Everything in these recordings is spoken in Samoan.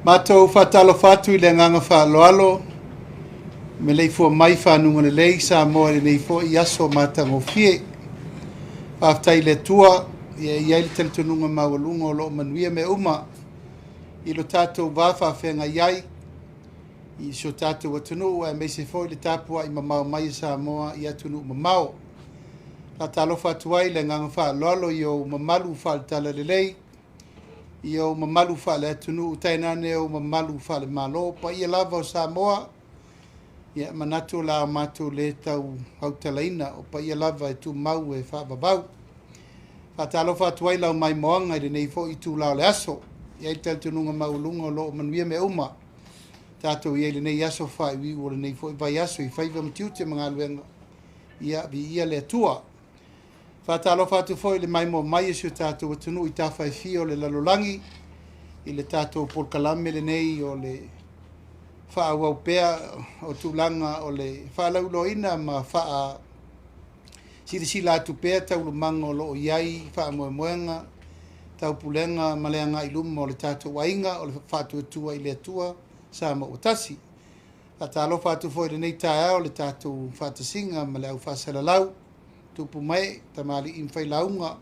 Matou faatalofa atu i le agaga faaaloalo, meleifua mai fanuga lelei Samoa i lenei foi aso matagofie. Faafetai i le Atua, ia e i ai le talitonuga maualuga o lo o manuia mea uma i lo tatou va faafeagai ai i si o tatou atunuu aemaise foi le tapuai mamao mai a Samoa i atunuu mamao. Faatalofa atu ai i le agaga faaaloalo i ou mamalu faale-Talalelei, i ou mamalu faale-atunuu, tainane ou mamalu faale-Malo, paia lava o Samoa, ia manatu o le a matou le tau autalaina, o paia lava e tumau e faavavau. Faatalofa atu ai lau maimoaga i lenei foi itula o le aso. E i ai le talitonuga maualuga o lo o manuia mea uma. Tatou i ai i lenei aso faaiuiu o lenei foi vaiaso i faiva ma tiute ma galuega, ia viia le Atua. Faatalofa atu foi i le maimoa mai o si o tatou atunuu i tafa e fia o le lalolagi i le tatou polokalame lenei o le faaauau pea o tulaga o le faalauiloaina ma faasilasila atu pea taualumaga o lo o i ai faamoemoega, taupulega ma le agai i luma o le tatou aiga o le Faatuatua i le Atua Samoa ua Tasi. Faatalofa atu foi i lenei taeao i le tatou faatasiga ma le au faasalalau, tupu mae, tamalii ma failauga,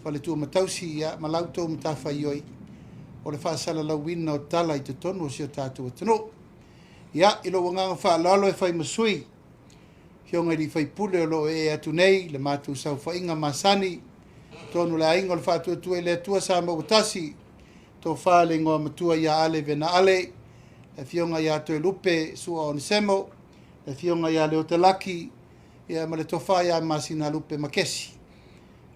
faletua ma tausi, ia, ma la outou matafaioi o le faasalalauina o tala i totonu o si o tatou atunuu. Ia, i lou agaga faaaloalo e fai ma sui, Afioga i sui usufono o lo o ee atu nei le matou saofaiga masani, totonu o le aiga o le Faatuatua i le Atua Samoa ua Tasi, Tofa le Igoa Matua ia Ale Vena Ale, le Afioga ia Toelupe Sua Onesemo, le Afioga ia Leota Laki, ia ma le Tofa ia Masinalupe Makesi.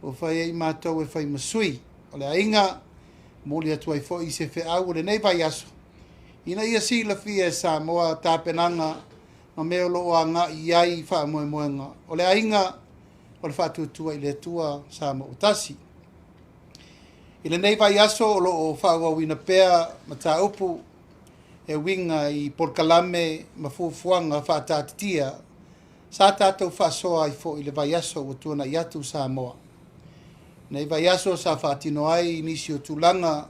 Ua fai ai matou e fai ma sui o le aiga, momoli atu ai foi se feau o lenei vaiaso, ina ia silafia e Samoa tapenaga ma mea o lo o agai i ai faamoemoega o le aiga o le Faatuatua i le Atua Samoa ua Tasi. I lenei vaiaso o lo o faaauauina pea mataupu e uiga i polokalame ma fuafuaga faataatitia sa tatou faasoa ai foi i le vaiaso ua tuanai atu Samoa. Nei vaiaso sa faatino ai nisi o tulaga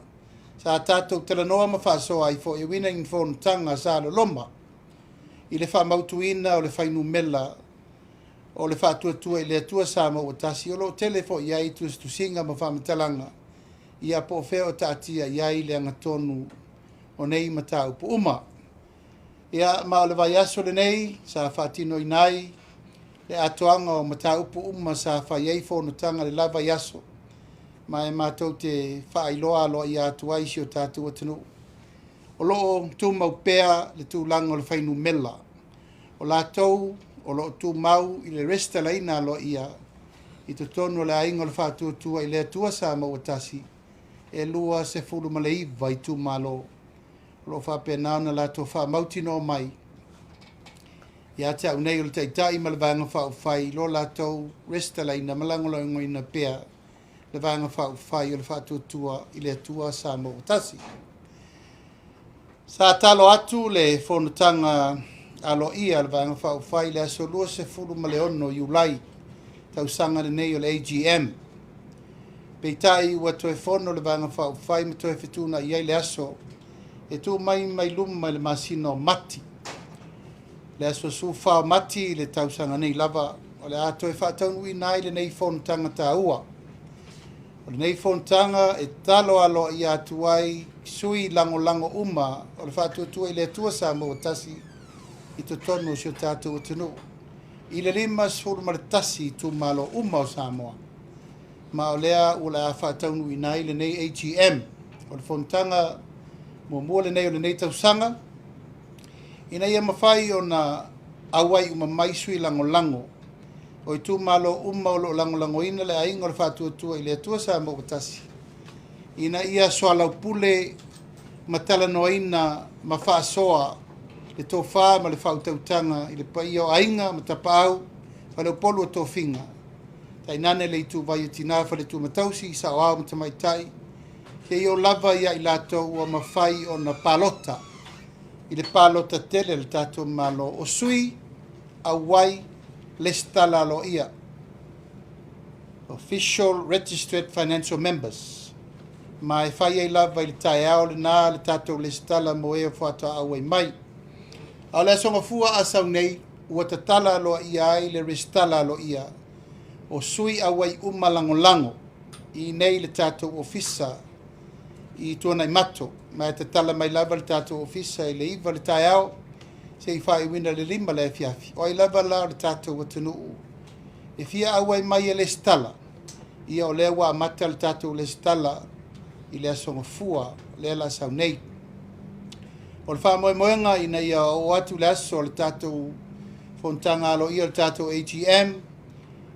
sa tatou talanoa ma faasoa ai foi e uiga i fonotaga sa loloma i le faamautuina o le fuainumera o le Faatuatua i le Atua Samoa ua Tasi, o lo o tele foi i ai tusitusiga ma faamatalaga, ia po o fea o taatia i ai le agatonu o nei mataupu uma. Ia, ma o le vaiaso lenei sa faatinoina ai le atoaga o mataupu uma sa fai ai fonotaga i le la vaiaso, ma e matou te faailoa aloaia atu ai i si o tatou atunuu, o lo o tumau pea le tulaga o le fuainumera o latou o lo o tumau i le resitalaina aloaia i totonu o le aiga o le Faatuatua i le Atua Samoa ua Tasi, e 29 itumalo o lo o faapena ona latou faamautinoa mai ia te au nei o le Taitai ma le Vaega Faaupufai i lo latou resitalaina ma lagolagoina pea le Vaega Faaupufai o le Faatuatua i le Atua Samoa ua Tasi. Sa talo atu le fonotaga aloaia a le Vaega Faaupufai i le aso 26 Iulai tausaga lenei o le AGM. Peitai ua toe fono le Vaega Faaupufai ma toe fetuunai ai le aso e tuu mai mai luma i le masina o Mati. Le aso 14 o Mati i le tausaga nei lava o le a toe faataunuuina ai lenei fonotaga taua. O lenei fonotaga e talo aloaia atu ai sui lagolago uma o le Faatuatua i le Atua Samoa ua Tasi i totonu o si o tatou atunuu i le 51 itumalo uma o Samoa. Ma o lea ua le a faataunuuina ai lenei AGM. O le fonotaga muamua lenei o lenei tausaga, ina ia mafai ona auai uma mai sui lagolago o itumalo uma o lo o lagolagoina le aiga o le Faatuatua i le Atua Samoa ua Tasi, ina ia soalaupule ma talanoaina ma faasoa le tofa ma le faautautaga i le paia o aiga ma tapaau, faleupolu o tofiga, tainane le ituvai o tina, faletua ma tausi, saoao ma tamaitai, seia oo lava ia i latou ua mafai ona palota i le palota tele a le tatou Malo o sui auai lesitala aloaia, official registered financial members. Ma e fai ai lava i le taeao lena le tatou lesitala mo e faatoa auai mai. A o le Aso Gafua a sau nei, ua tatala aloaia ai le resitala aloaia o sui auai uma lagolago i nei le tatou ofisa i Tuanaimato. Ma e tatala mai lava le tatou ofisa i le 9 le taeao seia faaiuina le 5 le afiafi. O ai lava la o le tatou atunuu e fia auai mai e lesitala, ia o lea ua amata le tatou lesitala i le Aso Gafua lea la sau nei. O le faamoemoega ina ia oo atu le aso o le tatou fonotaga aloaia o le tatou AGM,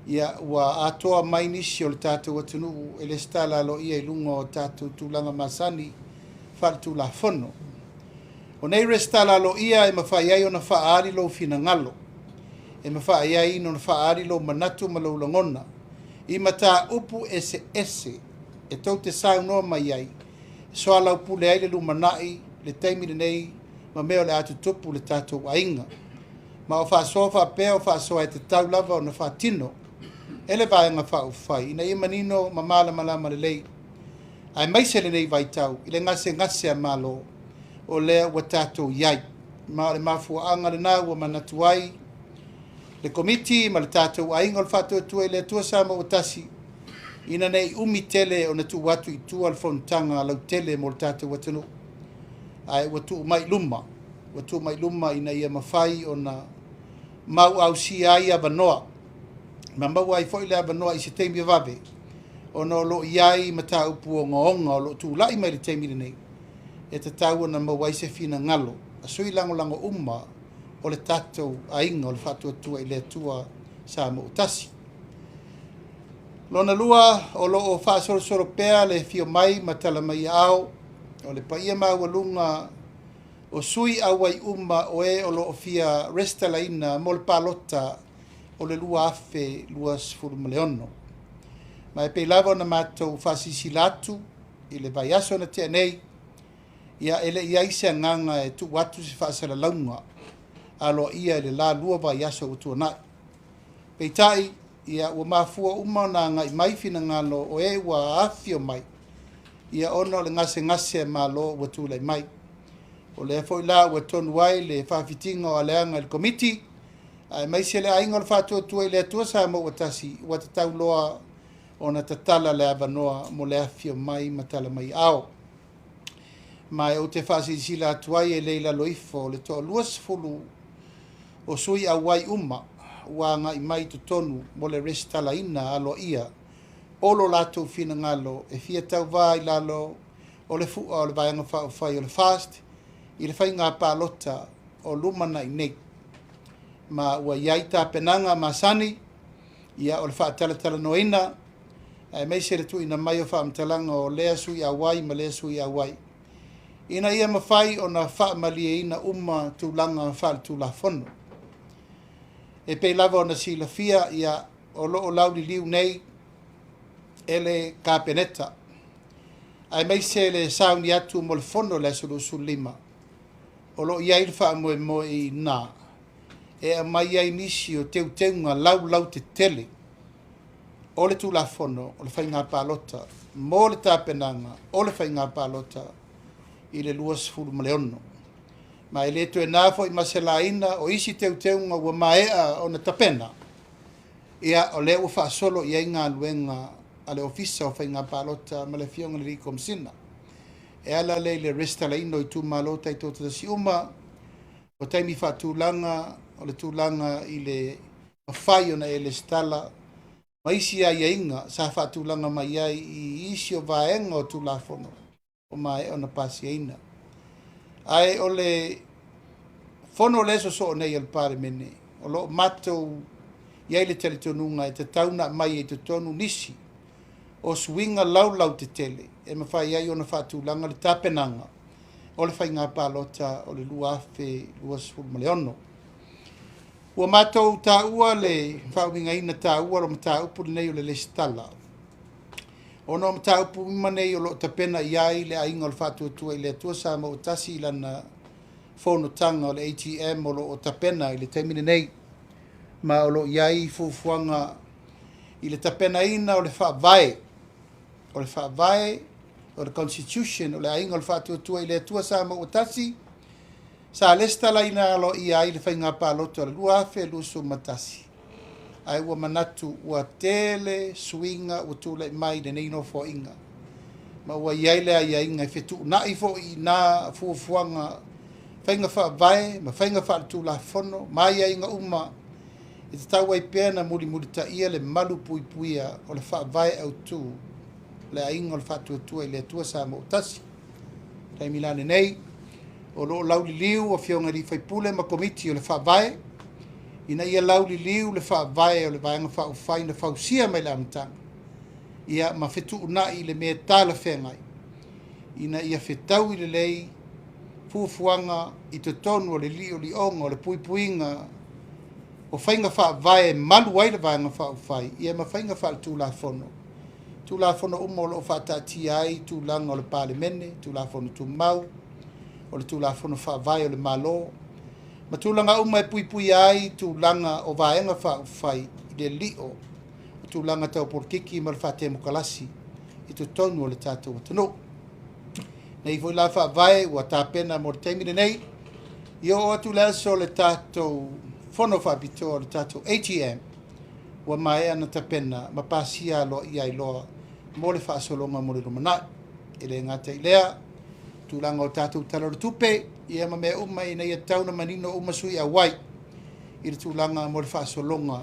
ia ua atoa mai nisi o le tatou atunuu e lesitala aloaia i luga o tatou tulaga masani faaletulafono. O nei resitala aloaia e mafai ai ona faaali lou finagalo, e mafai ai ona faaali lou manatu ma lou lagona i mataupu eseese e tou te saunoa mai ai, soalaupule ai le lumanai le taimi lenei ma mea o le a tutupu le tatou aiga. Ma o faasoa faapea o faasoa e tatau lava ona faatino e le Vaega Faaupufai ina ia manino ma malamalama lelei, aemaise lenei vaitau i le gasegase a Malo o lea ua tatou i ai. Ma o le mafuaaga lena ua manatu ai le Komiti ma le tatou aiga o le Faatuatua i le Atua Samoa ua tasi, ina nei umi tele ona tuu atu i tua le fonotaga lautele mo le tatou atunuu, ae ua tuu mai luma, ua tuu mai luma ina ia mafai ona mauausia ai avanoa ma maua ai foi le avanoa i se taimi vave, ona o lo o i ai mataupu ogaoga o lo o tulai mai le taimi lenei e tatau ona maua ai se finagalo a sui lagolago uma o le tatou aiga o le Faatuatua i le Atua Samoa ua tasi. Lona lua, o lo o faasolosolo pea le afio mai ma tala mai aao o le paia maualuga o sui auai uma o e o lo o fia resitalaina mo le palota o le 2026. Ma e pei lava ona matou faasilasila atu i le vaiaso na tea nei, ia e le i ai se agaga e tuu atu se faasalalauga aloaia i le la 2 vaiaso ua tuanai. Peitai, ia ua mafua uma ona agai mai finagalo o e ua afifio mai, ia ona o le gasegase a Malo ua tulai mai. O lea foi la ua tonu ai le faafitiga o aleaga i le Komiti, aemaise le aiga o le Faatuatua i le Atua Samoa ua tasi, ua tatau loa ona tatala le avanoa mo le afifio mai ma tala mai aao. Ma ou te faasilasila atu ai e le i lalo ifo o le toa 20 o sui auai uma ua agai mai i totonu mo le resitalaina aloaia o lo latou finagalo e fia tauvā i lalo o le fua o le Vaega Faaupufai o le FAST i le faiga palota o lumanai nei. Ma ua i ai tapenaga masani, ia o le faatalatalanoaina aemaise le tuuina mai o faamatalaga o lea sui auai ma lea sui auai, ina ia mafai ona faamalieina uma tulaga faaletulafono. E pei lava ona silafia, ia o lo o lauliliu nei e le Kapeneta, aemaise le sauni atu mo le fono le aso 25, o lo o i ai le faamoemoe i ina e aumai ai nisi o teuteuga laulautetele o le Tulafono o le Faiga Palota mo le tapenaga o le Faiga Palota i le 26. Ma e le toe na foi ma se laina o isi teuteuga ua maea ona tapena, ia o lea ua faasolo i ai galuega a le Ofisa o Faiga Palota ma le Afioga i le Komesina. E ala lea i le resitalaina o itumalo taitoatasi uma, o taimi faatulaga, o le tulaga i le mafai ona e lesitala, ma isi aiaiga sa faatulaga mai ai i isi o vaega o Tulafono o maea ona pasiaina. Ae o le fono lea sosoo nei a le Palemene, o lo o matou i ai le talitonuga e tatau ona aumai ai totonu nisi o suiga laulautetele e mafai ai ona faatulaga le tapenaga o le faiga palota o le 2026. Ua matou taua le faauigaina taua o le mataupu lenei o le lesitala, ona o mataupu uma nei o lo o tapena i ai le aiga o le Faatuatua i le Atua Samoa ua tasi i lana fonotaga o le AGM o lo o tapena i le taimi lenei, ma o lo o i ai fuafuaga i le tapenaina o le faavae, o le faavae O le Constitution o le Aiga o le Faatuatua i le Atua Samoa ua Tasi, sa lesitalaina aloaia ai le faiga palota o le 2021, ae ua manatu ua tele suiga ua tulai mai i lenei nofoaiga, ma ua i ai le aiaiga e fetuunai foi i na fuafuaga faiga faavae ma faiga faaletulafono ma aiaiga uma e tatau ai pea na mulimulitaia le malu puipuia o le faavae autu o le Aiga o le Faatuatua i le Atua Samoa ua Tasi. O le taimi la lenei, o lo o lauliliu Afioga i sui usufono ma Komiti o le Faavae, ina ia lauliliu le faavae o le Vaega Faaupufai na fausia mai le amataga, ia ma fetuunai i le mea talafeagai, ina ia fetaui lelei fuafuaga i totonu o le liolioga o le puipuiga o faiga faavae e malu ai le Vaega Faaupufai, ia ma faiga faaletulafono, Tulafono uma o lo o faataatia ai tulaga o le Palemene, Tulafono Tumau, o le Tulafono Faavae o le Malo, ma tulaga uma e puipuia ai tulaga o Vaega Faaupufai i le lio o tulaga tau polokiki ma le faatemokarasi i totonu o le tatou atunuu. Nei foi la faavae ua tapena mo le taimi lenei, i oo atu le aso o le tatou fono faapitoa o le tatou AGM, ua maea na tapena ma pasia aloaia ai loa mo le faasologa mo le lumanai. E le gata i lea, tulaga o tatou Tala o le Tupe, ia ma mea uma ina ia tau na manino uma sui auai i le tulaga mo le faasologa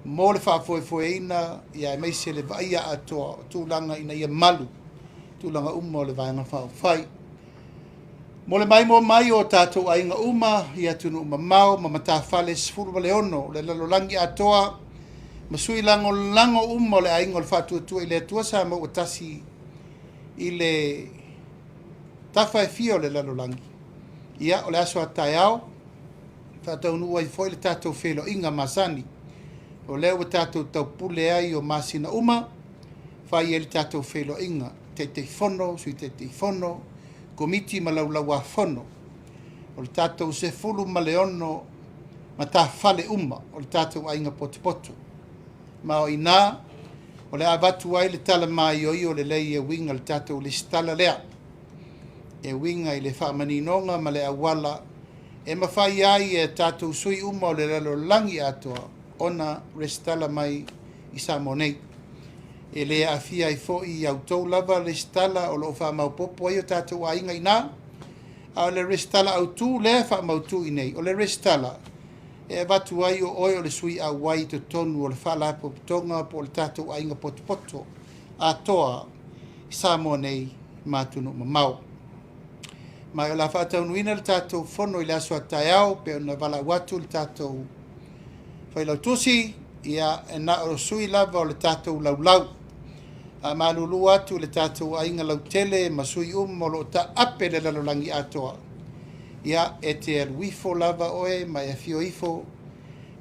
mo le faafoefoeina, ia aemaise le vaaia atoa o tulaga ina ia malu tulaga uma o le Vaega Faaupufai. Mo le maimoa mai o tatou aiga uma i atunuu mamao ma matafale 16 o le lalolagi atoa, ma sui lagolago uma o le Aiga o le Faatuatua i le Atua Samoa ua Tasi i le tafa e fia o le lalolagi, ia o le aso a taeao faataunuu ai foi le tatou feiloaiga masani o lea ua tatou taupule ai o masina uma, fai ai le tatou feiloaiga Taitaifono, Sui Taitaifono, Komiti ma Laulauafono o le tatou 16 matafale uma o le tatou aiga potopoto. Ma o i ina o le a avatu ai le tala maioio lelei e uiga i le tatou lesitala lea, e uiga i le faamaninoga ma le auala e mafai ai e tatou sui uma o le lalolagi atoa ona resitala mai i Samoa nei. E le aafia ai foi i outou lava resitala o lo o faamaopoopo ai o tatou aiga i ina, a o le resitala autu lea e faamautu i nei, o le resitala e avatu ai o oe o le sui auai i totonu o le faalapotopotoga po o le tatou aiga potopoto atoa i Samoa nei ma atunuu mamao. Ma o le a faataunuuina le tatou fono i le aso a taeao, pe ona valaau atu le tatou failautusi, ia e na o sui lava o le tatou laulau. A malulu atu le tatou aiga lautele ma sui uma o lo o taape le lalolagi atoa, ia e te alu ifo lava oe ma e afio ifo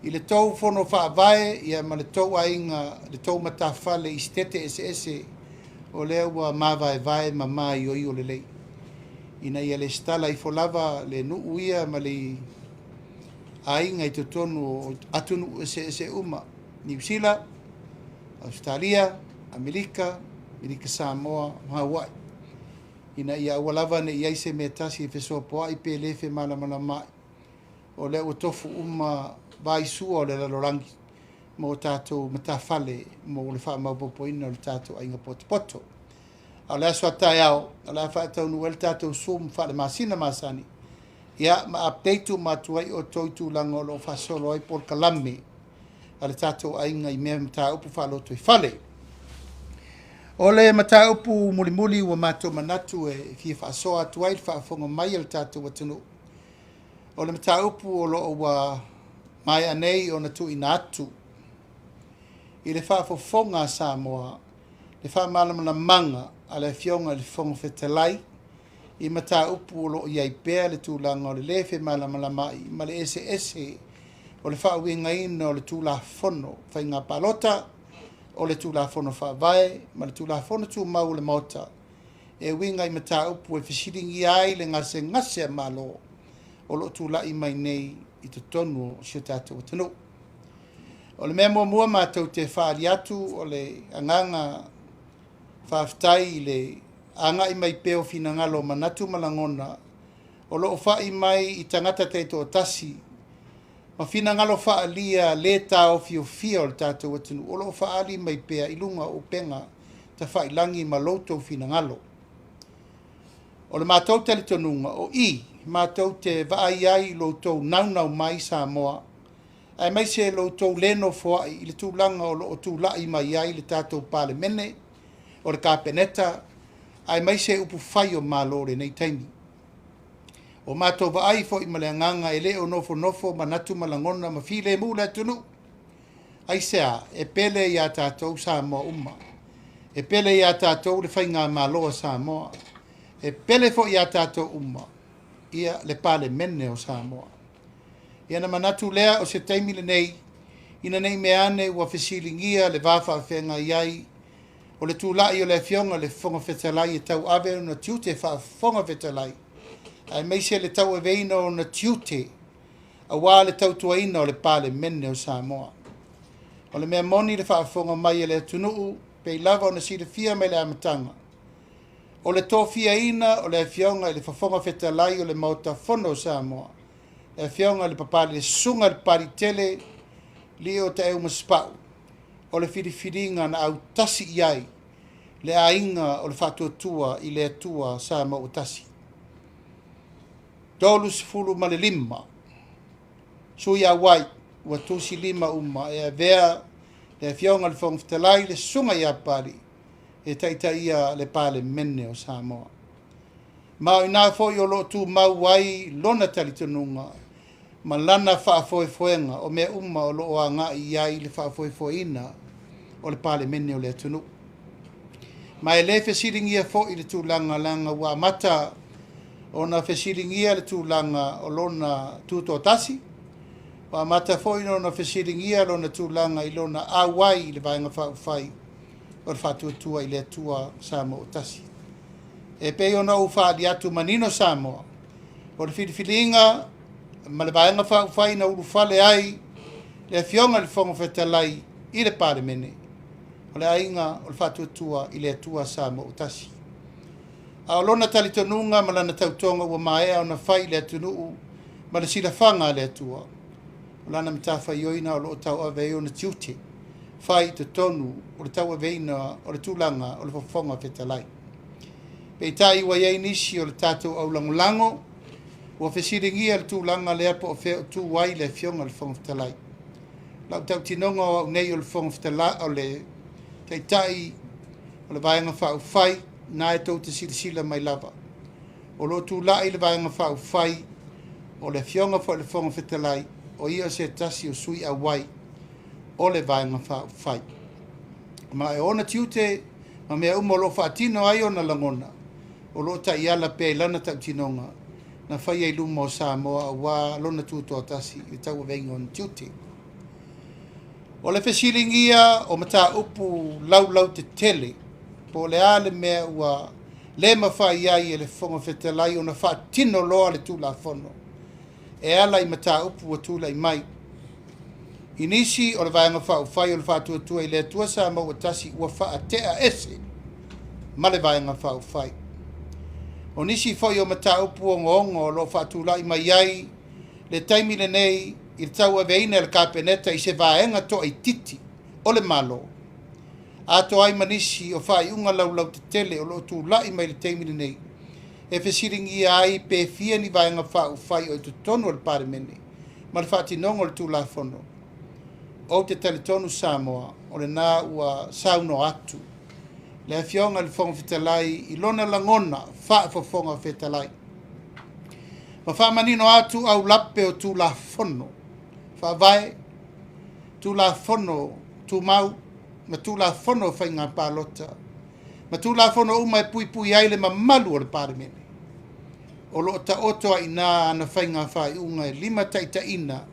i le tou fono faavae, ia ma le tou aiga, le tou matafale i sitete eseese o lea ua mavaevae ma maioio lelei, ina ia lesitala ifo lava le nuu ia ma le aiga i totonu o atunuu eseese uma, Niu Sila, Ausetalia, Amerika, Amerika Samoa ma Hawaii, ina ia aua lava ne i ai se mea tasi e fesoapoai pe le femalamalamaai, o lea ua tofu uma vaisua o le lalolagi mo tatou matafale mo le faamaopoopoina o le tatou aiga potopoto. A o le aso a taeao, o le a faataunuu ai le tatou Zoom faalemasina masani, ia ma update uma atu ai outou i tulaga o lo o faasolo ai polokalame a le tatou aiga i mea mataupu faalotoifale. O le mataupu mulimuli ua matou manatu e fia faasoa atu ai le faafofoga mai a le tatou atunuu, o le mataupu o lo o ua maea nei ona tuuina atu i le faafofoga a Samoa le faamalamalamaga a le Afioga i le Fofoga Fetalai i mataupu o lo o i ai pea le tulaga o le le femalamalamaai ma le eseese o le faauigaina o le Tulafono Faiga Palota, o le Tulafono Faavae ma le Tulafono Tumau o le Maota e uiga i mataupu e fesiligia ai le gasegase a Malo o lo o tulai mai nei i totonu o si o tatou atunuu. O le mea muamua matou te faaali atu o le agaga faafetai i le agai mai pea o finagalo o manatu ma lagona o lo o fai mai i tagata taitoatasi ma finagalo faaalia le taofiofia o le tatou atunuu o lo o faaali mai pea i luga o upega tafailagi ma lo outou finagalo. O le matou talitonuga o i matou te vaai ai i lo outou naunau mai Samoa, aemaise lo outou le nofoai i le tulaga o lo o tulai mai ai le tatou Palemene, o le Kapeneta, aemaise upufai o Malo i lenei taimi. Ua matou vaai foi ma le agaga e le o nofonofo manatu ma lagona ma filemu le atunuu. Aisea? E pele ia tatou Samoa uma. E pele ia tatou le Faigamalo a Samoa. E pele foi ia tatou uma ia le Palemene o Samoa. Ia na manatu lea o se taimi lenei, ina ne i meaane ua fesiligia le va faafeagai ai o le tulai o le Afioga i le Fofoga Fetalai e tauave ona tiute faa-Fofoga Fetalai, aemaise le tauaveina o ona tiute aua le tautuaina o le Palemene o Samoa. O le mea moni le faafofoga mai a le atunuu, pei lava ona silafia mai le amataga, o le tofiaina o le Afioga i le Fofoga Fetalai o le Maota Fono o Samoa, le Afioga i le Papalii, le Susuga i le Papaliitele Lio Taeu Masepau, o le filifiliga na autasi i ai le aiga o le Faatuatua i le Atua Samoa ua Tasi. 35 sui auai ua tusilima uma e avea le Afioga i le Fofoga Fetalai, le Susuga ia Papalii, e taitaia le Palemene o Samoa. Ma o ina foi o lo o tumau ai lona talitonuga ma lana faafoefoega o mea uma o lo o agai i ai le faafoefoeina o le Palemene o le atunuu. Ma e le fesiligia foi le tulaga leaga ua amata ona fesiligia le tulaga o lona tutoatasi, ua amata foi ona fesiligia lona tulaga i lona auai i le Vaega Faaupufai o le Faatuatua i le Atua Samoa ua Tasi. E pei ona ou faaali atu manino Samoa, o le filifiliga ma le Vaega Faaupufai na ulufale ai le Afioga i le Fofoga Fetalai i le Palemene, o le aiga o le Faatuatua i le Atua Samoa ua Tasi. A o lona talitonuga ma lana tautoga ua maea ona fai i le atunuu ma le silafaga a le Atua, o lana matafaioi o lo o tauave ai ona tiute fai i totonu o le tauaveina o le tulaga o le Fofoga Fetalai. Peitai ua i ai nisi o le tatou aulagolago ua fesiligia le tulaga lea po o fea o tu ai le Afioga i le Fofoga Fetalai. Lau tautinoga o au nei o le Fofoga Fetalai, o le Taitai o le Vaega Faaupufai, na e tou te silasila mai lava. O lo o tulai le Vaega Faaupufai, o le Afioga foi i le Fofoga Fetalai, o ia o se tasi o sui auai o le Vaega Faaupufai. Ma e ona tiute ma mea uma o lo o faatino ai ona lagona, o lo o taiala pea i lana tautinoga na faia i luma o Samoa aua lona tutoatasi i le tauavega o ona tiute. O le fesiligia o mataupu laulautetele po o le a le mea ua le mafai ai e le Fofoga Fetalai ona faatino loa le Tulafono e ala i mataupu ua tulai mai. I nisi o le Vaega Faaupufai o le Faatuatua i le Atua Samoa ua Tasi ua faatea ese ma le Vaega Faaupufai. O nisi foi o mataupu ogaoga o lo o faatulai mai ai le taimi lenei i le tauaveina e le Kapeneta i se vaega toaitiiti o le Malo, atoa ai ma nisi o faaiuga laulautetele o lo o tulai mai le taimi lenei e fesiligia ai pe fia ni Vaega Faaupufai o i totonu o le Palemene ma le faatinoga o le Tulafono. Ou te talitonu Samoa o lena ua saunoa atu le Afioga i le Fofoga Fetalai i lona lagona faafofoga fetalai ma faamanino atu aulape o Tulafono Faavae, Tulafono Tumau ma Tulafono o Faiga Palota ma Tulafono uma e puipui ai le mamalu o le Palemene. O lo o taoto ai ina ana faiga faaiuga e limataitaiina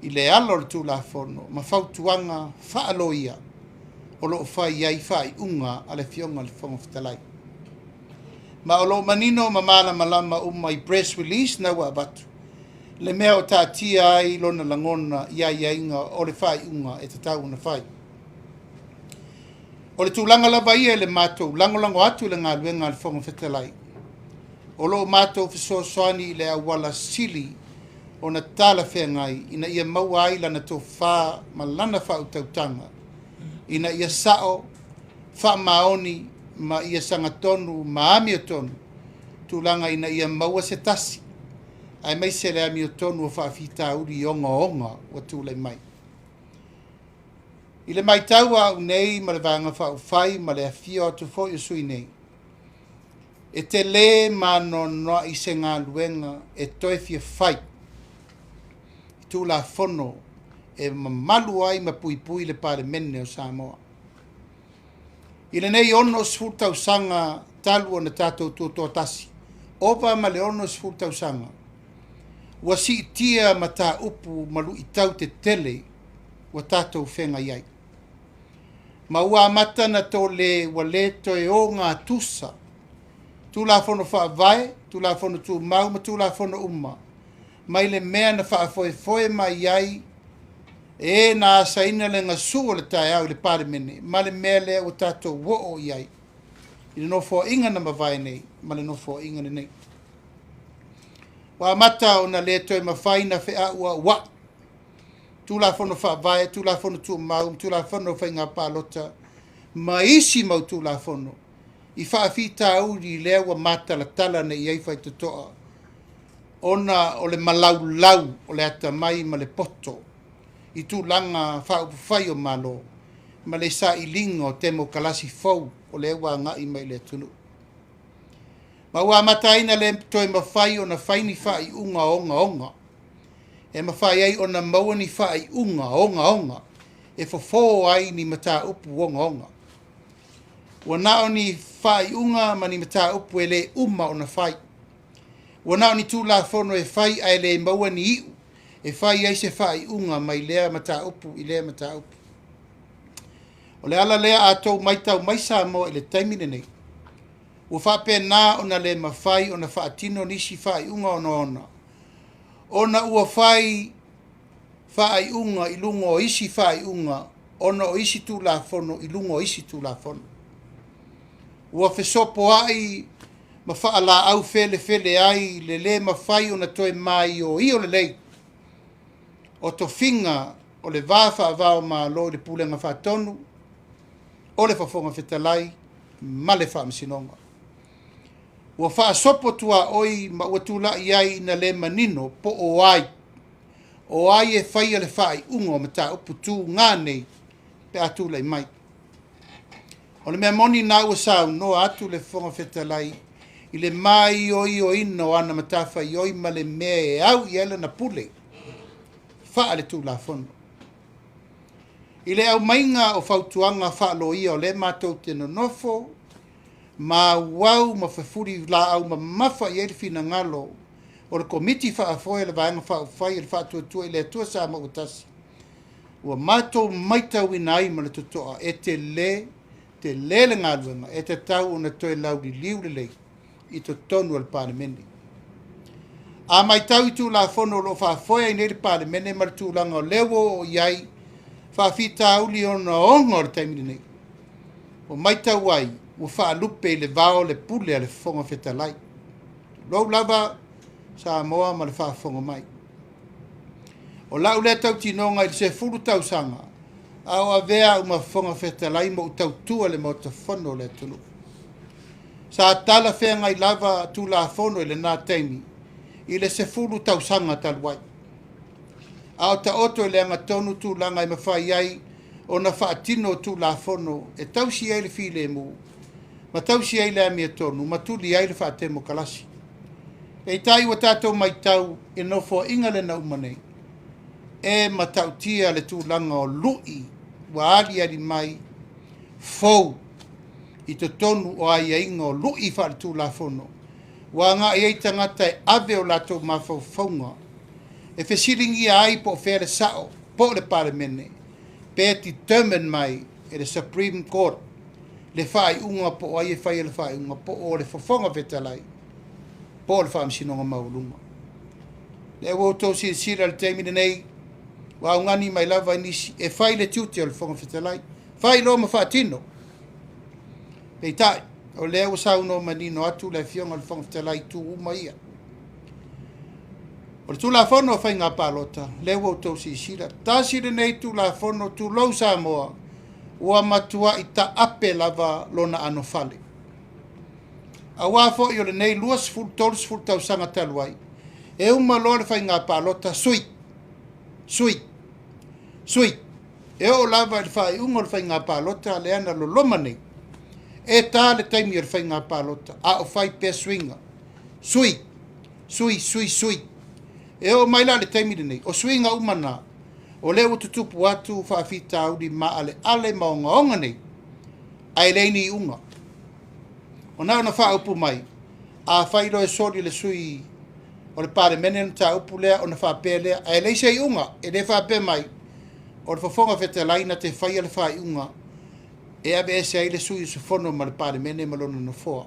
i le ala o le Tulafono ma fautuaga faaloia o lo o fai ai faaiuga a le Afioga i le Fofoga Fetalai. Ma o lo o manino ma malamalama uma i press release na ua avatu le mea o taatia ai lona lagona i aiaiga o le faaiuga e tatau ona fai. O le tulaga lava ia i le matou lagolago atu i le galuega a le Fofoga Fetalai, o lo o matou fesoasoani i le auala sili ona talafeagai ina ia maua ai lana tofa ma lana faautautaga ina ia sao, faamaoni ma ia sagatonu ma amiotonu tulaga ina ia maua se tasi aemaise le amiotonu o faafitauli ogaoga ua tulai mai. I le matau a au nei ma le Vaega Faaupufai ma le afifio atu foi o sui usufono nei, e tele ma anoanoai se galuega e toe fia fai i Tulafono e mamalu ai ma puipui le Palemene o Samoa. I lenei 60 tausaga talu ona tatou tutoatasi, ova ma le 60 tausaga, ua siitia mataupu ma luitau tetele ua tatou feagai ai. Ma ua amata ona tole ua le toe ogatusa Tulafono Faavae, Tulafono Tumau ma Tulafono uma mai le mea na faafoefoe mai ai e na asaina le gasu o le taeao i le Palemene ma le mea lea ua tatou oo i ai i le Nofoaiga na mavae nei ma le Nofoaiga lenei. Ua amata ona le toe mafai ona feauauai Tulafono Faavae, Tulafono Tumau, Tulafono o Faiga Palota ma isi mau Tulafono i faafitauli lea ua matalatala nei i ai faitotoa ona o le malaulau o le atamai ma le poto i tulaga faaupufai o Malo ma le sailiga o temokalasi fou o lea ua agai mai i le atunuu. Ma ua amata ai ona le toe mafai ona fai ni faaiuga ogaoga e mafai ai ona maua ni faaiuga ogaoga e fofo ai ni mataupu ogaoga. Ua na o ni faaiuga ma ni mataupu e le uma ona fai. Ua na o ni Tulafono e fai ae le maua ni iu e fai ai se faaiuga mai lea mataupu i lea mataupu. O le ala lea a outou matau mai Samoa i le taimi lenei, ua faapena ona le mafai ona faatino nisi faaiuga ogaoga ona ua fai faaiuga i luga o isi faaiuga ona o isi Tulafono i luga o isi Tulafono. Ua fesopoai ma faalaau felefele ai le le mafai ona toe maioio lelei o tofiga o le va faava o Malo i le Pulega Faatonu, o le Fofoga Fetalai ma le Faamasinoga. Ua faasopo tuaoi ma ua tulai ai ina le manino po o ai o ai e faia le faaiuga o mataupu tuga nei pe a tulai mai. O le mea moni na ua saunoa atu le Fofoga Fetalai i le maioioina o ana matafaioi ma le mea e au i ai lana pule faale-Tulafono. I le aumaiga o fautuaga faaloia o lea matou te nonofo ma auau ma fefuli laau mamafa i ai le finagalo o le Komiti Faafoe o le Vaega Faaupufai o le Faatuatua i le Atua Samoa ua Tasi, ua matou matauina ai ma le totoa e tele tele le galuega e tatau ona toe lauliliu lelei i totonu o le Palemene. A matau i Tulafono o lo o faafoe ai nei le Palemene ma le tulaga o lea ua oo i ai faafitauli ogaoga o le taimi lenei, ua matau ai ua faalupe i le vao le pule a le Fofoga Fetalai. Tulou lava Samoa ma le faafofoga mai. O lau lea tautinoga i le 10 tausaga a o avea au ma Fofoga Fetalai ma ou tautua i le Maota Fono o le atunuu. Sa talafeagai lava Tulafono i lena taimi i le 10 tausaga talu ai, a o taoto i le agatonu tulaga e mafai ai ona faatino Tulafono e tausi ai le filemu ma tausi ai le amiotonu ma tuli ai le faatemokalasi. Peitai ua tatou matau i le Nofoaiga lea na uma nei, e matautia le tulaga o lui ua aliali mai fou i totonu o aiaiga o lui faaletulafono ua agai ai tagata e ave o latou mafaufauga e fesiligia ai po o fea le sao po o le Palemene pe determine mai e le Supreme Court le faaiuga po o ai e faia le faaiuga po o le Fofoga Fetalai po o le Faamasinoga Maualuga. Lea ua outou silasila i le taimi lenei, ua augani mai lava nisi e fai le tiute o le Fofoga Fetalai, fai loa ma faatino. Peitai, o lea ua saunoa manino atu le Afioga i le Fofoga Fetalai i itu uma ia. O le Tulafono o Faiga Palota, lea ua outou silasila, tasi lenei Tulafono, tulou Samoa, ua matuai taape lava lona anofale. Aua foi o lenei 20, 30 tausaga talu ai, e uma loa le faiga palota sui, sui, sui. E oo lava i le faaiuga o le faiga palota lea na loloma nei, e ta le taimi o le faiga palota a o fai pea suiga, sui, sui, sui, sui. E oo mai la i le taimi lenei, o suiga uma na, o lea ua tutupu atu faafitauli maaleale ma ogaoga nei, ae leai ni iuga. O na ona faaupu mai, afai loa e soli e le sui o le Palemene le mataupu lea ona faapea lea, ae leai se iuga, e le faapea mai o le Fofoga Fetalai na te faia le faaiuga e aveese ai le sui usufono ma le Palemene ma lona nofoa.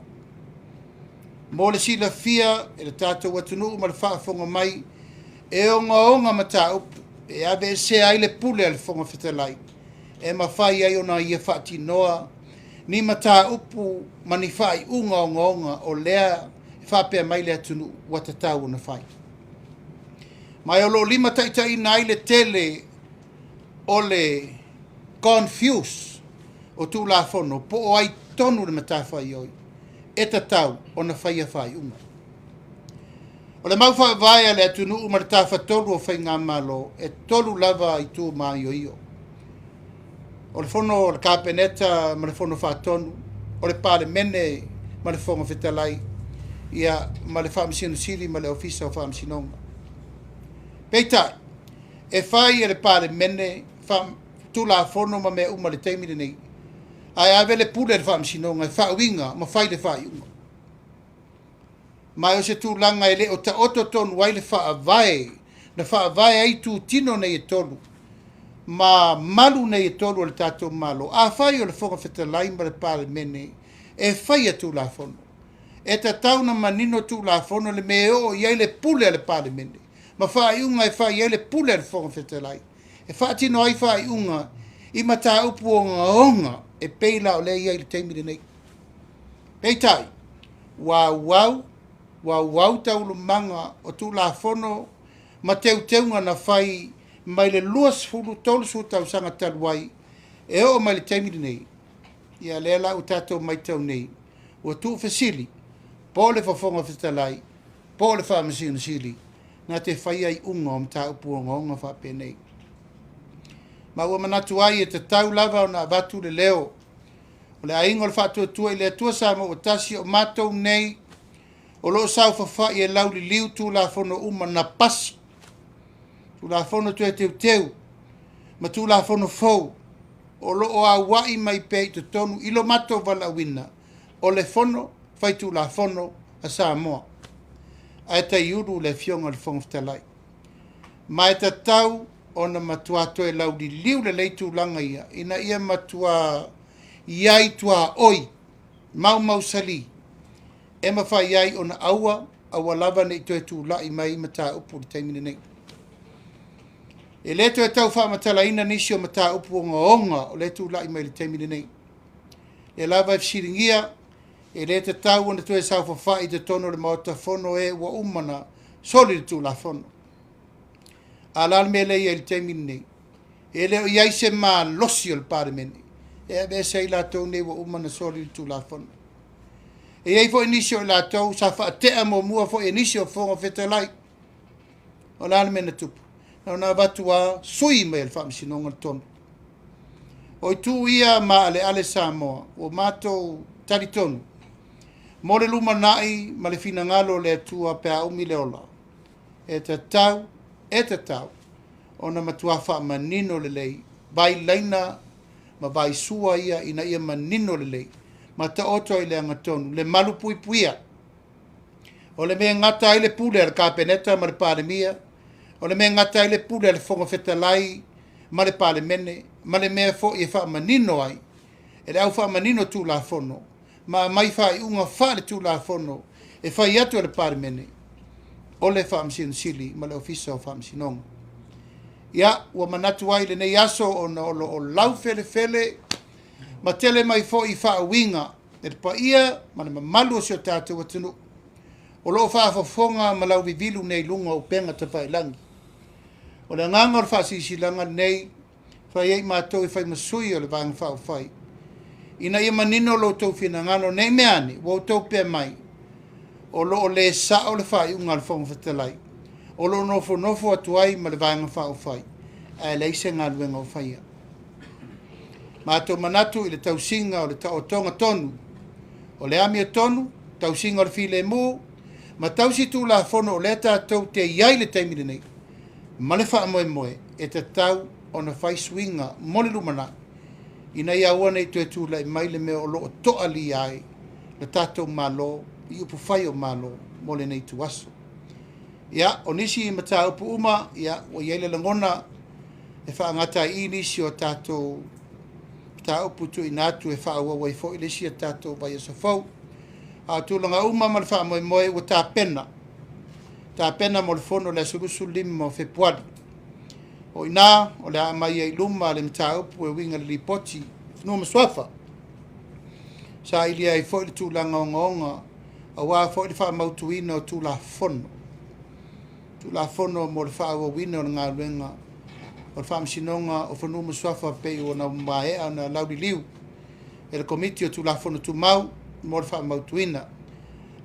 Mo le silafia e le tatou atunuu ma le faafofoga mai, e ogaoga mataupu e aveesea ai le pule a le Fofoga Fetalai e mafai ai ona ia faatinoa ni mataupu ma ni faaiuga ogaoga o lea e faapea mai le atunuu ua tatau ona fai. Ma o lo o limataitaiina ai le tele o le confuse o Tulafono po o ai tonu le matafaioi e tatau ona faia faaiuga. O le mau faavae a le atunuu ma le tafatolu o faigamalo, e tolu lava itu maioio. O le fono o le Kapeneta ma le fono faatonu, o le Palemene ma le Fofoga Fetalai, ia ma le Faamasino Sili ma le Ofisa o Faamasinoga. Peitai, e fai e le Palemene Tulafono ma mea uma i le taimi lenei, ae ave le pule i le Faamasinoga e faauiga ma fai le faaiuga. Ma o se tulaga e le o taoto tonu ai le faavae na faavae ai itutino nei e tolu ma malu nei e tolu o le tatou Malo. Afai o le Fofoga Fetalai ma le Palemene e faia Tulafono, e tatau ona manino Tulafono le mea e oo i ai le pule a le Palemene ma faaiuga e fai ai le pule a le Fofoga Fetalai e faatino ai faaiuga i mataupu ogaoga e pei la o lea e i ai i le taimi lenei. Peitai, ua auau, ua auau taualumaga o Tulafono ma teuteuga na fai mai le 20, 30 tausaga talu ai e oo mai le taimi lenei. Ia lea la ua tatou matau nei, ua tuufesili po o le Fofoga Fetalai po o le Faamasino Sili na te faia iuga o mataupu ogaoga faapenei. Ma ua manatu ai e tatau lava ona avatu le leo o le Aiga o le Faatuatua i le Atua Samoa ua tasi, o matou nei o lo o saofafai e lauliliu Tulafono uma na pasi, Tulafono toe teuteu ma Tulafono fou o lo o auai mai pea i totonu i lo matou valaauina o le Fono Faitulafono a Samoa. Ae taiulu le Afioga i le Fofoga Fetalai. Ma e tatau ona matua toe lauliliu lelei tulaga ia ina ia matua i ai tuaoi maumausali e mafai ai ona aua, aua lava ne i toe tulai mai mataupu i le taimi lenei. E le toe tau faamatalaina nisi o mataupu ogaoga o lea e tulai mai i le taimi lenei. Lea lava e fesiligia, e le tatau ona toe saofafai i totonu o le Maota Fono e ua uma ona soli le Tulafono. A o le a le mea lea e i ai i le taimi lenei? E le o i ai se malosi o le Palemene e aveese ai latou nei ua uma ona soli le Tulafono. E i ai foi nisi o i latou sa faatea muamua foi e nisi o Fofoga Fetalai. O le a le mea na tupu? Na ona avatu lava sui mai e le Faamasinoga le tonu. O itu ia maaleale Samoa ua matou talitonu mo le lumanai ma le finagalo o le Atua pe a umi le ola. E tatau, e tatau ona matua faamanino lelei vailaina ma vaisua ia ina ia manino lelei ma taoto i le agatonu le malu puipuia. O le mea e gata ai le pule a le Kapeneta ma le Palemia, o le mea e gata ai le pule a le Fofoga Fetalai ma le Palemene, ma le mea foi e faamanino ai e le au faamanino Tulafono ma aumai faaiuga faale-Tulafono e fai atu e le Palemene, o le Faamasino Sili ma le Ofisa o Faamasinoga. Ia, ua manatu ai i lenei aso ona o lo o laufelefele ma tele mai foi faauiga E le paia ma le mamalu o si o tatou atunuu o lo o faafofoga ma lauvivilu nei i luga o upega tafailagi. O le agaga o le faasilasilaga lenei, fai ai matou e fai ma sui o le Vaega Faaupufai, ina ia manino lo outou finagalo, ne i mea ane ua outou pea mai o lo o le sao le faaiuga a le Fofoga Fetalai, o lo o nofonofo atu ai ma le Vaega Faaupufai, ae leai se galuega o faia. Matou manatu i le tausiga o le taotoga tonu, o le amiotonu, tausiga o le filemu, ma tausi tulafono o lea tatou te i ai i le taimi lenei, ma le faamoemoe e tatau ona fai suiga mo le lumanai, ina ia aua ne i toe tulai mai le mea o lo o toalia ai le tatou Malo i upufai o Malo mo lenei ituaso. Ia, o nisi mataupu uma, ia, ua i ai le lagona e faagata ai i i nisi o tatou mataupu tuuina atu e faaauau ai foi le isi a tatou vaiaso fou. A o tulaga uma ma le faamoemoe ua tapena, tapena mo le fono i le aso 25 o Fepuari. O i ina o le a aumai ai i luma le mataupu e uiga i le Lipoti o Fanua ma Suafa, sailia ai foi le tulaga ogaoga aua foi le faamautuina o Tulafono, Tulafono mo le faaauauina o le galuega o le Faamasinoga o Fanua ma Suafa pei ona maea ona lauliliu e le Komiti o Tulafono Tumau mo le faamautuina.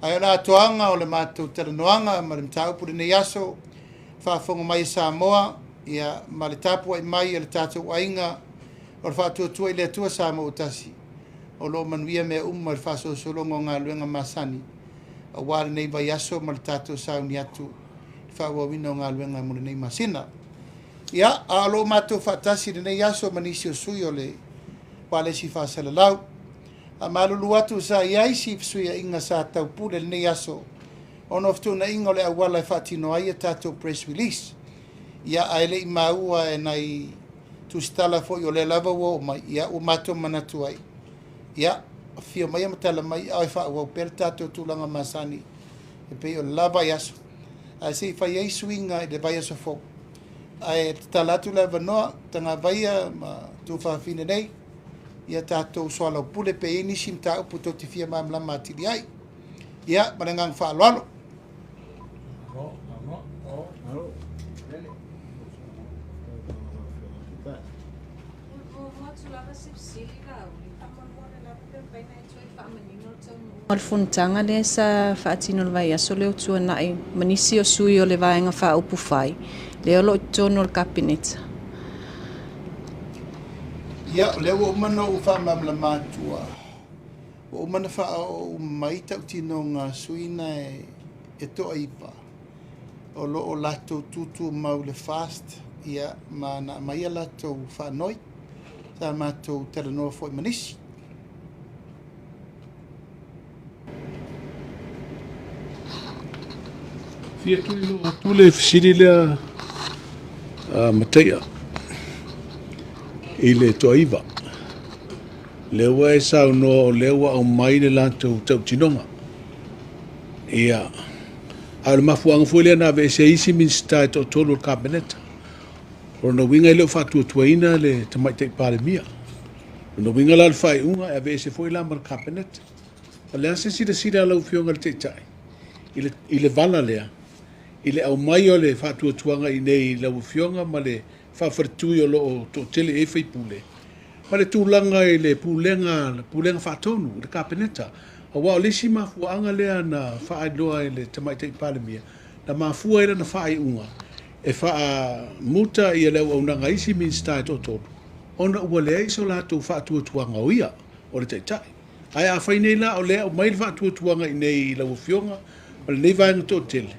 Ae o le atoaga o le matou talanoaga ma le mataupu i lenei aso, faafofoga mai a Samoa, ia, ma le tapuai mai a le tatou aiga o le Faatuatua i le Atua Samoa ua Tasi, o lo o manuia mea uma i le faasolosologa o galuega masani aua lenei vaiaso ma le tatou sauni atu i le faaauauina o galuega mo lenei masina. Ia, a o lo o matou faatasi i lenei aso ma nisi o sui o le Ualesi Faasalalau. Faamalulu atu sa i ai si fesuiaiga sa taupule i lenei aso ona o fetuunaiga o le auala e faatino ai a tatou press release. Ia, ae le i maua e nai tusitala foi o lea lava ua oo mai, ia ua matou manatu ai, ia, afio maia ma tala mai ae faaauau pea le tatou tulaga masani e pei o le la vaiaso, ae se i fai ai suiga i le vaiaso fou. Ae tatala atu le avanoa, Tagavaia ma Tuafafine nei, ia tatou soalaupule pe i ai nisi mataupu tou te fia malamalama atili ai. Ia, ma le agaga faaaloalo. O le fonotaga lea sa faatino i le vaiaso lea ua tuanai ma nisi o sui o le Vaega Faaupufai lea o lo o i totonu o le Kapeneta. Ia, o lea ua uma ona ou faamalamalama atu, ua uma ona faaoo uma mai tautinoga a sui na e toaiva o lo o latou tutumau i le FAST, ia, ma na aumai a latou faanoi. Sa matou talanoa foi ma nisi. Fia tuliloa atu le fesili lea a Mataia i le toaiva. Lea ua e saunoa o lea ua aumai le latou tautinoga. Ia, a o le mafuaaga foi lea na aveese ai isi Minisita e toatolu o le Kapeneta. O lona uiga e le o faatuatuaina le Tamaitai Palemia. O lona uiga la o le faaiuga e aveese foi la ma le Kapeneta. O le a se silasila a lau Afioga i le Taitai i le, i le vala lea, i le aumai o le faatuatuaga i inei i lau Afioga ma le faafaletui o lo o toatele i ai faipule, ma le tulaga i le pulega, le pulega faatonu i le Kapeneta. Aua o le isi mafuaaga lea na faailoa e le Tamaitai Palemia, na mafua ai lana faaiuga e faamuta le auaunaga a isi Minisita e toatolu, ona ua leai so latou faatuatuaga o ia o le Taitai. Ae afai nei la o lea e aumai le faatuatuaga i inei i lau Afioga ma lenei vaega toatele,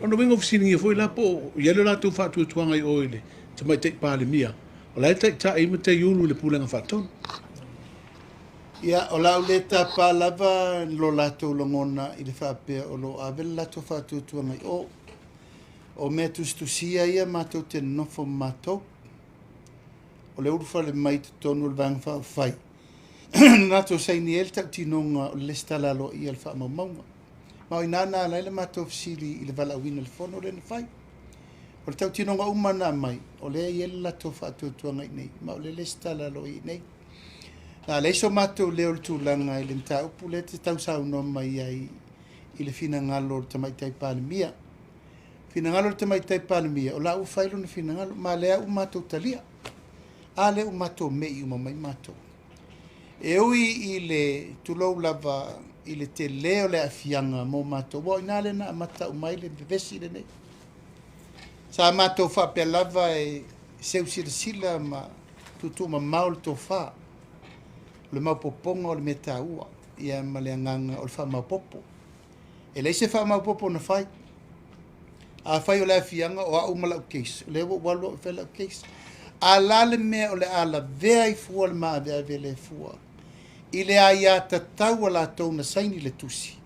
o lona uiga ua fesiligia foi la po o i ai le latou faatuatuaga i o i le Tamaitai Palemia, o la e taitai ma taiulu i le Pulega Faatonu. Ia, o le a ou le tapa lava lo latou lagona i le faapea o lo o ave le latou faatuatuaga i o. O mea tusitusia ia matou te nonofo ma matou. O le ulufale mai i totonu o le Vaega Faaupufai, na latou saini ai le tautinoga o le lesitala aloaia o le faamaumauga. Ma o i ina na ala ai le matou fesili i le valaauina o le fono lea na fai. O le tautinoga uma na aumai, o lea e i ai le latou faatuatuaga i inei, ma o lea e lesitala aloaia i inei. Le a leai so matou leo i le tulaga i le mataupu lea e te tausaunoa mai ai i le finagalo o le Tamaitai Palemia. Finagalo o le Tamaitai Palemia, o la ua fai lona finagalo, ma lea ua matou talia. A lea ua matou me'i uma mai matou. E ui i le tulou lava i le tele o le aafiaga mo matou, aua o i ina lea na amata uma ai le vevesi lenei. Sa matou faapea lava e seu silasila ma tuutuumamao le tofa. O le maopoopoga o le mea taua, ia ma le agaga o le faamaopoopo. E leai se faamaopoopo na fai. Afai o le aafiaga o au ma lau case, o lea ua ou alu au e fai lau case. A o le a le mea o le a lavea ai fua le maaveave lea fua i le aiatatau a latou na saini le tusi,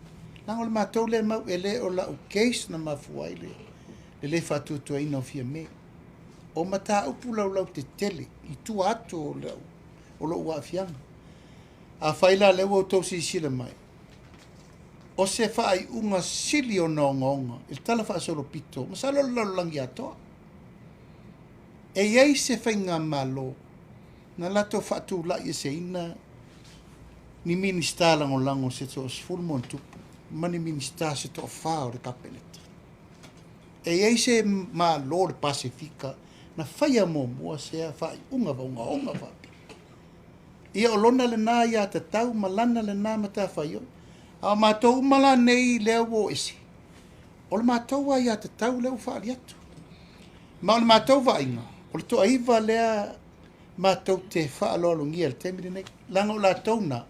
leaga o le matou lea mau, e le o lau case na mafua ai le le faatuatuaina o Fiame. O mataupu laulautetele i tua atu o lou aafiaga. Afai la o lea ua outou silasila mai, o se faaiuga sili ona ogaoga i le talafaasolopito, masalo o le lalolagi atoa. E i ai se faigamalo na latou faatulaieseina ni Minisita Lagolago se toasefulu ma ona tupu ma ni Minisita se toafa o le Kapeneta. E i ai se Malo o le Pasefika na faia muamua sea faaiuga ogaoga faapea. Ia o lona lena aiatatau ma lana lena matafaioi. A o matou uma la nei lea ua o ese, o le matou aiatatau lea ua faaali atu. Ma o le matou vaaiga, o le toaiva lea matou te faaaloalogia i le taimi lenei, leaga o latou na,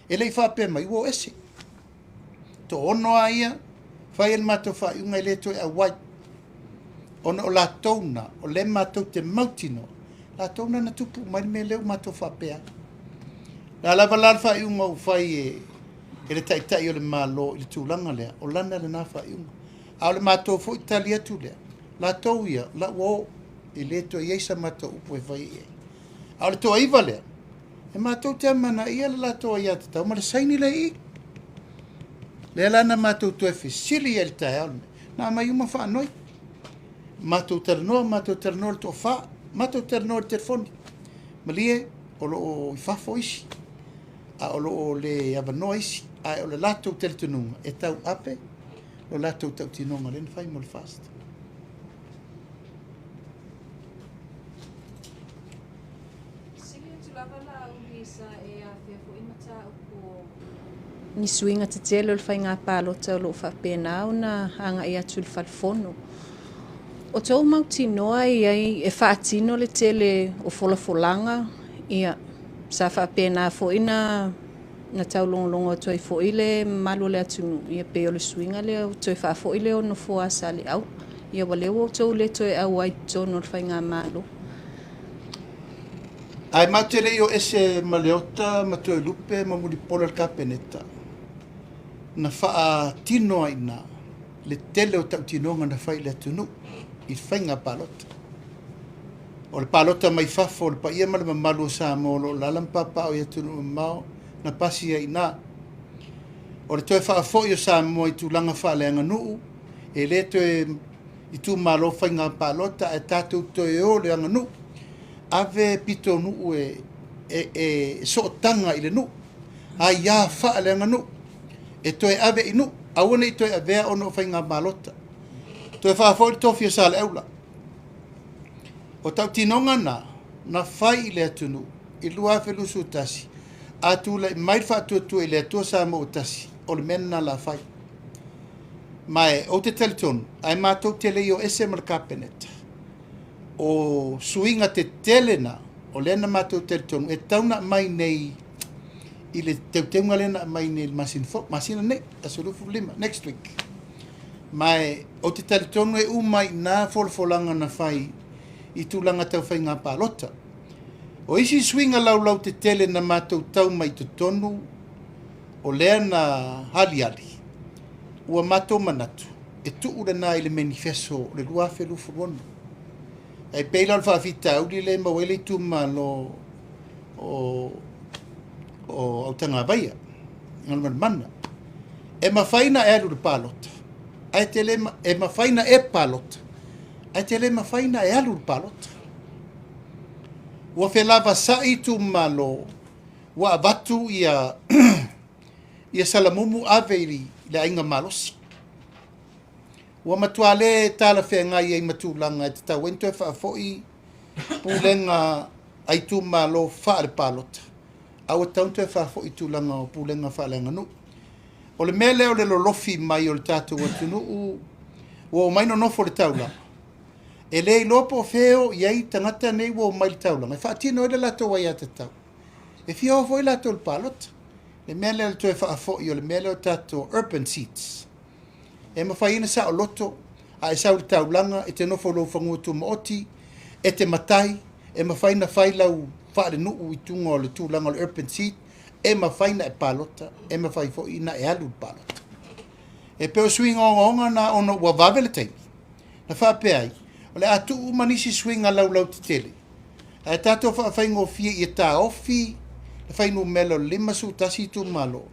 e le i faapea mai ua o ese. Toaono lava ia, fai le matou faaiuga e le toe auai, ona o latou na, o lea matou te mautinoa, latou na na tupu uma ai le mea lea ua matou faapea ai. O le a lava la le faaiuga ua fai e le Taitai o le Malo i le tulaga lea, o lana lena faaiuga. A o le matou foi tali atu lea, latou ia, la ua o, e le toe i ai sa matou upu e faia i ai. A o le toaiva lea, e matou te amanaia le latou aiatatau ma le saini lea i i. Lea la na matou toe fesili ai i le taeao lenei, na aumai uma faanoi. Matou talanoa, matou talanoa i le toafa, matou talanoa i le telefoni. Malie, o lo o i fafo isi, a o lo o le avanoa isi, ae o le latou talitonuga e tauave lo latou tautinoga lea na fai mo le FAST. Sili atu lava Laauli sa e afea foi mataupu o ni suiga tetele o le faiga palota o lo o faapena ona agai atu i le Fale Fono. O tou mautinoa e i ai e faatino le tele o folafolaga, ia, sa faapena foi na na taulogologo atu ai foi le mamalu o le atunuu, ia pei o le suiga lea o toe faafoi lea o nofoa a Saleaula. Ia ua lea ua outou le toe auai i totonu o le faigamalo. Ae matou te le i o ese ma Leota ma Toelupe ma Mulipola i le Kapeneta, na faatino ai i ina le tele o tautinoga na fai i le atunuu i le faiga palota. O le palota mai fafo o le paia ma le mamalu o Samoa o lo o alaala ma papaaao i atunuu mamao na pasi ai i ina. O le toe faafoi o Samoa i tulaga faaleaganuu, e le toe itumalo faiga palota ae tatou toe o i le aganuu, ave pitonuu e sootaga i le nuu, aia faaleaganuu e toe ave i nuu, aua ne i toe avea ona o faiga palota. Toe faafoi le tofi o Saleaula. O tautinoga na, na fai i le atunuu i le 2021, a tulai mai le faatuatua i le Atua Samoa ua tasi, o le mea lena o le a fai. Ma ou te talitonu, ae matou te le i o ese ma le Kapeneta, o suiga tetele na, o lea na matou talitonu, e tatau ona aumai nei i le teuteuga lea na aumai nei i le masina fou, masina nei, aso 25, next week. Ma ou te talitonu e uma ai i ina folafolaga na fai i tulaga tau faiga palota. O isi suiga laulautetele na matou tau mai i totonu, o lea na aliali, ua matou manatu e tuu lena i le manifeso o le 2026. E pei la o le faafitauli lea e maua ai le itumalo o Autagavaia, Galumalemana. E mafai ona e alu i le palota, ae te le, e mafai ona e palota, ae te le mafai ona e alu i le palota. Ua felavasai itumalo. Ua avatu ia ia Salamumu ave i le aiga malosi. Ua matua le talafeagai ai ma tulaga e tatau ai ona toe faafoi pulega a itumalo faalepalota, a ua tatau ona toe faafoi i tulaga o pulega faaleaganuu. O le mea lea o le lolofi mai o le tatou atunuu ua omai nonofo i le taulaga, e le iloa po o fea e o i ai tagata nei ua omai i le taulaga e faatino ai le latou aiatatau. E fia o foi latou i le palota. Le mea lea o le toe faafoi o le mea lea o tatou urban seats, e mafai ai ona saoloto, a e sau i le taulaga, e te nofo i lou fanua tumaoti, e te matai, e mafai ona fai lau faalenuu i tuga o le tulaga o le urban seat, e mafai ona e palota, e mafai foi ona e alu i le palota. E pei o suiga ogaoga na ona ua vave le taimi, na faapea ai, o le a tuu uma nisi suiga laulautetele, ae tatou faafaigofie ia taofi le fuainumera o le 51 itumalo,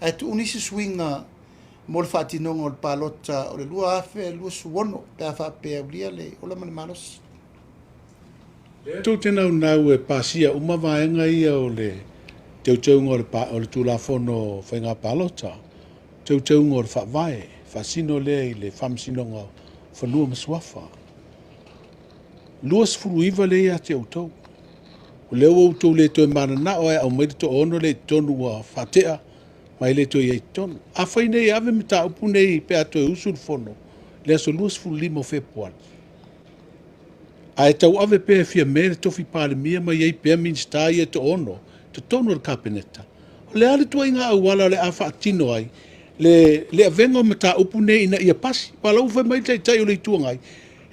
ae tuu nisi suiga mo le faatinoga o le palota o le 2026 pe a faapea e aulia le ola ma le malosi. Lea tou te naunau e pasia uma vaega ia o le teuteuga o le, o le Tulafono o Faiga Palota, teuteuga o le Faavae, faasino lea i le Faamasinoga o Fanua ma Suafa. 29 lea ia te outou. O lea ua outou le toe mananao e aumai le toaono lea i totonu ua faatea ma e le toe i ai i totonu. Afai nei e ave mataupu nei pe a toe usu le fono i le aso 25 o Fepuari, ae tauave pea e Fiame le tofi Palemia ma i ai pea Minisita ia e toaono totonu o le Kapeneta, o le a le ituaiga auala o le a faatino ai le, le avega o mataupu nei ina ia pasi? Aua o la ua fai mai le Taitai o le Itu Agai,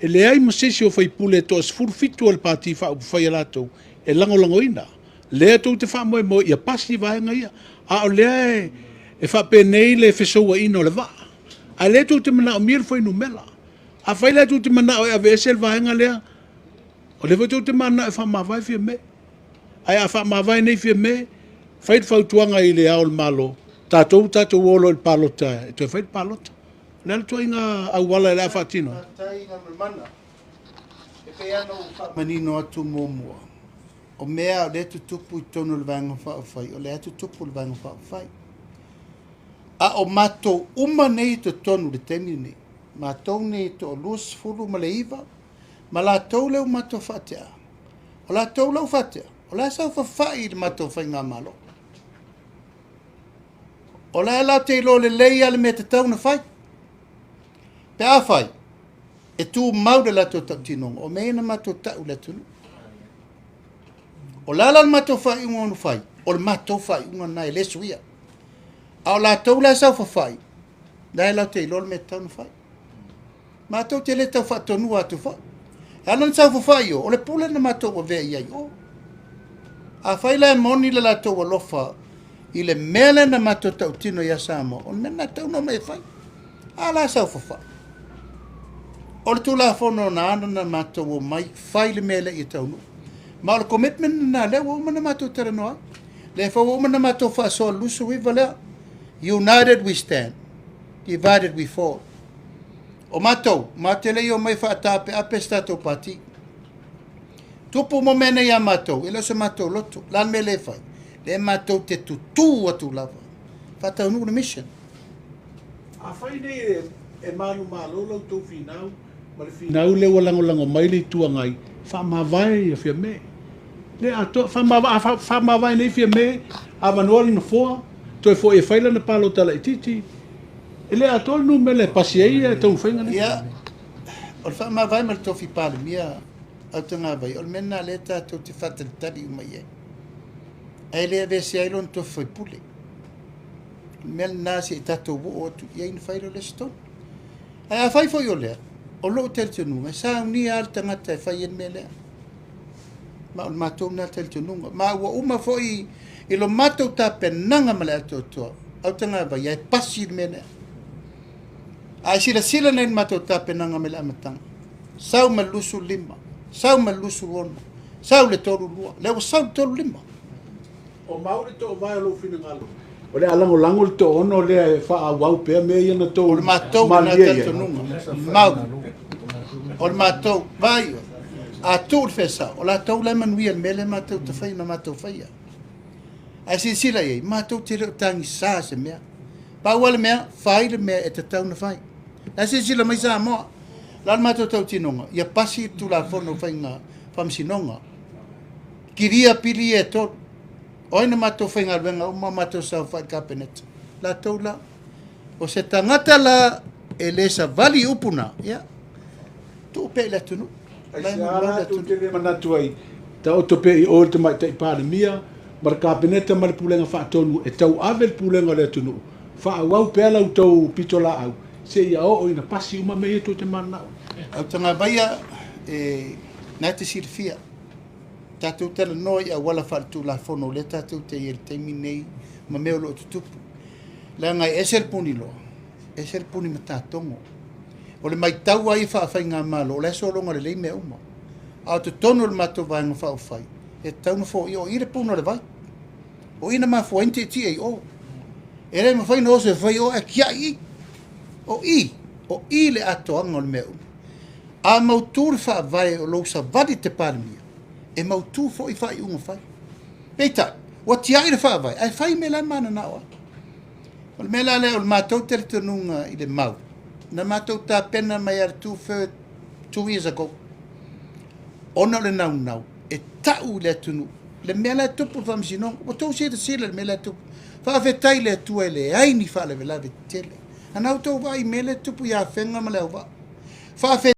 e leai ma se isi o faipule e toa-17 o le Pati Faaupufai a latou e lagolagoina. Lea tou te faamoemoe ia pasi vaega ia, a o lea e faapenei le fesouaina o le vaa. A o lea tou te manaomia le fuainumera. Afai la tou te manao e aveese le vaega lea, o lea foi tou te mananao e faamavae Fiame. Ae a faamavae nei Fiame, fai le fautuaga i Le Ao o le Malo, tatou tatou o loa i le palota e toe fai le palota. O le a le ituaiga auala o le a faatino ai? Faafetai Galumalemana. E pei lava ona ou faamanino atu muamua, o mea o lea e tutupu i totonu o le Vaega Faaupufai, o lea e tutupu i le Vaega Faaupufai. A o matou uma nei i totonu i le taimi lenei, matou nei e toa-29 ma latou lea ua matou faatea, o latou la ua faatea, o la e saofafai i le matou faigamalo. O la e latou te iloa lelei lava le mea e tatau ona fai. Pe afai e tumau le latou tautinoga, o mea ia na matou tau i le atunuu. O le a la le matou faaiuga na fai? O le matou faaiuga lena e le suia. A o latou la e saofafai, la e latou te iloa le mea e tatau ona fai. Matou te le tau faatonua atu foi. E ala ona saofafai i o, o le pule na matou avea i ai i o. Afai la e moni le latou alofa i le mea lea na matou tautino ia Samoa, o le mea lena e tatau ona omai e fai. A la e saofafai. O le Tulafono na ala ona matou omai fai le mea lea ia taunuu. Ma o le commitment lena lea ua uma ona matou talanoa ai. Lea foi ua uma ona matou faasoa i le 29 lea. United we stand, divided we fall. O matou, matou te le i omai e faataapeape se tatou pati. Tupu uma mea nei ia matou, e le o se matou loto. O le a le mea lea e fai? Lea matou te tutū atu lava, faataunuu le mission. Afai nei e manumalo la outou finau ma le finau lea ua lagolago mai le Itu Agai, faamavae ia Fiame. Le atoa, faamavae, a faamavae nei Fiame, avanoa le nofoa, toe foi e fai lana palota laitiiti, e le atoa le numera e pasi ai le taumafaiga lea. Ia, o le faamavae ma le tofi Palemia, Autagavai, o le mea lena lea tatou te faatalitali uma i ai. Ae le aveesea ai lona tofi faipule. O le mea lena se i tatou oo atu i ai ona fai lea o le isi tonu. Ae afai foi o lea, o lou talitonuga, e saunia lava le tagata e fai ai le mea lea. Ma o le matou lena talitonuga. Ma ua uma foi i lo matou tapenaga ma le atoatoa, Autagavai, e pasi le mea lea. A e silasila nei i le matou tapenaga mai le amataga, sau ma le 25, sau ma le 26, sau le 32, lea ua sau le 35. O mau le toovae o lou finagalo, o le a lagolago le toono lea e faaauau pea mea ia na tou O le matou lena malilie i ai. talitonuga, mau. O le matou, vaai oe, a tuu le feasao, o latou la e manuia i le mea lea matou te faia, na matou faia. Ae silasila i ai, matou te le o tagisa se mea. Pau lava le mea, fai le mea e tatau ona fai. O la e silasila mai Samoa, o le a le matou tautinoga? Ia pasi le Tulafono o Faiga Faamasinoga, kilia pili ia e 3. O ai na matou faigaluega uma matou saofai i le Kapeneta? Latou la. O se tagata la e le savali i upu na, ia, tuu pea i le atunuu. Aisea la tou te le manatu ai, taoto pea i o le Tamaitai Palemia ma le Kapeneta ma le Pulega Faatonu e tauave le pulega o le atunuu, faaauau pea la outou pitolaau seia oo ina pasi uma mea ia tou te mananao ai? Autagavaia, e na e te silafia, tatou talanoa i auala faaletulafono lea tatou te i ai i le taimi lenei ma mea o lo o tutupu. Leaga e ese le puniloa, ese le puni matatogo. O le matau lava ia faafaigamalo, o la e sologa lelei mea uma. A o totonu o le matou Vaega Faaupufai, e tatau ona foia, o i le puna o le vai. O i na mafua ai ona tietie i o. E le mafai ona oso e fai o ae tiai i i. O i, o i le atoaga o le mea uma. A mautu le faavae o lou savali i te Palemia, e mautu foi faaiuga fai. Peitai, ua tiai le faavae, ae fai mea la e mananao ai. O le mea la lea, o le matou talitonuga i le mau, na matou tapena mai lava i le 2 years ago, ona o le naunau e tau i le atunuu le mea la e tupu i le faamasinoga. Ua outou silasila i le mea la e tupu. Faafetai i le Atua e leai ni faalavelave tetele. A na outou vaai i le mea lea e tupu ia Afega ma Leauvaa. Faafetai.